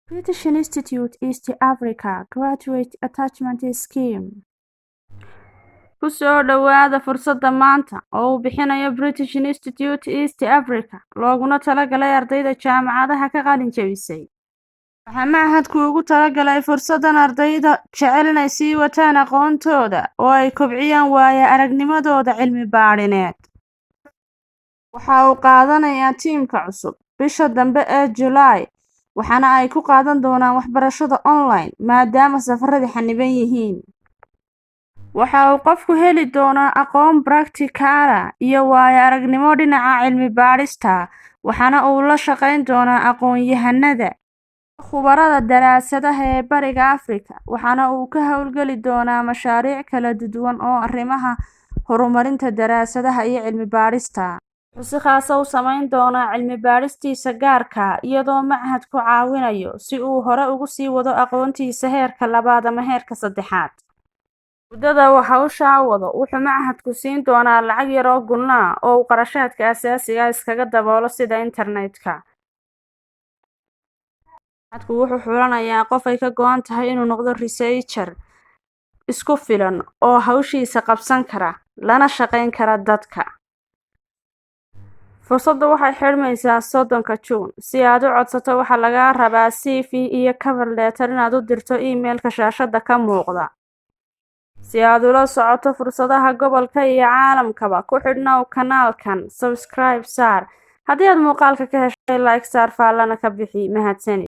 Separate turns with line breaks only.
British Institute East Africa Graduate Attachment Scheme. Ku soo dhawaada fursadda maanta oo uu bixinayo British Institute East Africa, looguna talagalay ardayda jaamacadaha ka qalin jabisay. Waxaa machadku ugu talagalay fursaddan ardayda jecel inay sii wataan aqoontooda oo ay kobciyaan waaya-aragnimadooda cilmi baadhineed. Waxa uu qaadanayaa tiimka cusub bisha dambe ee July, waxaana ay ku qaadan doonaan waxbarashada online maadaama safaradii xaniban yihiin. Waxa uu qofku heli doonaa aqoon practical ah iyo waayo-aragnimo dhinaca cilmi baadhista, waxaana uu la shaqayn doonaa aqoon-yahanada iyo khubarada daraasadaha ee Bariga Afrika, waxaana uu ka hawlgeli doonaa mashaariic kala duwan oo arrimaha horumarinta daraasadaha iyo cilmi baadhista. Wuxuu si khaas ah u samayn doonaa cilmi baadhistiisa gaarka ah iyadoo machadku caawinayo si uu hore ugu sii wado aqoontiisa heerka labaad ama heerka saddexaad. Muddada uu hawshaa wado, wuxuu machadku siin doonaa lacag yar oo gunno ah oo uu kharashaadka aasaasiga ah iskaga daboolo sida internetka. Machadku wuxuu xulanayaa qof ay ka go'an tahay inuu noqdo researcher isku filan oo hawshiisa qabsan kara, lana shaqayn kara dadka. Fursaddu waxay xidhmaysaa 30-ka Juun. Si aad u codsato, waxaa lagaa rabaa CV iyo cover letter inaad u dirto emailka shaashadda ka muuqda. Si aad ula socoto fursadaha gobolka iyo caalamkaba, ku xidhnow kanaalkan, subscribe saar. Haddii aad muuqaalka ka heshay, like saar, faallana ka bixi. Mahadsanid.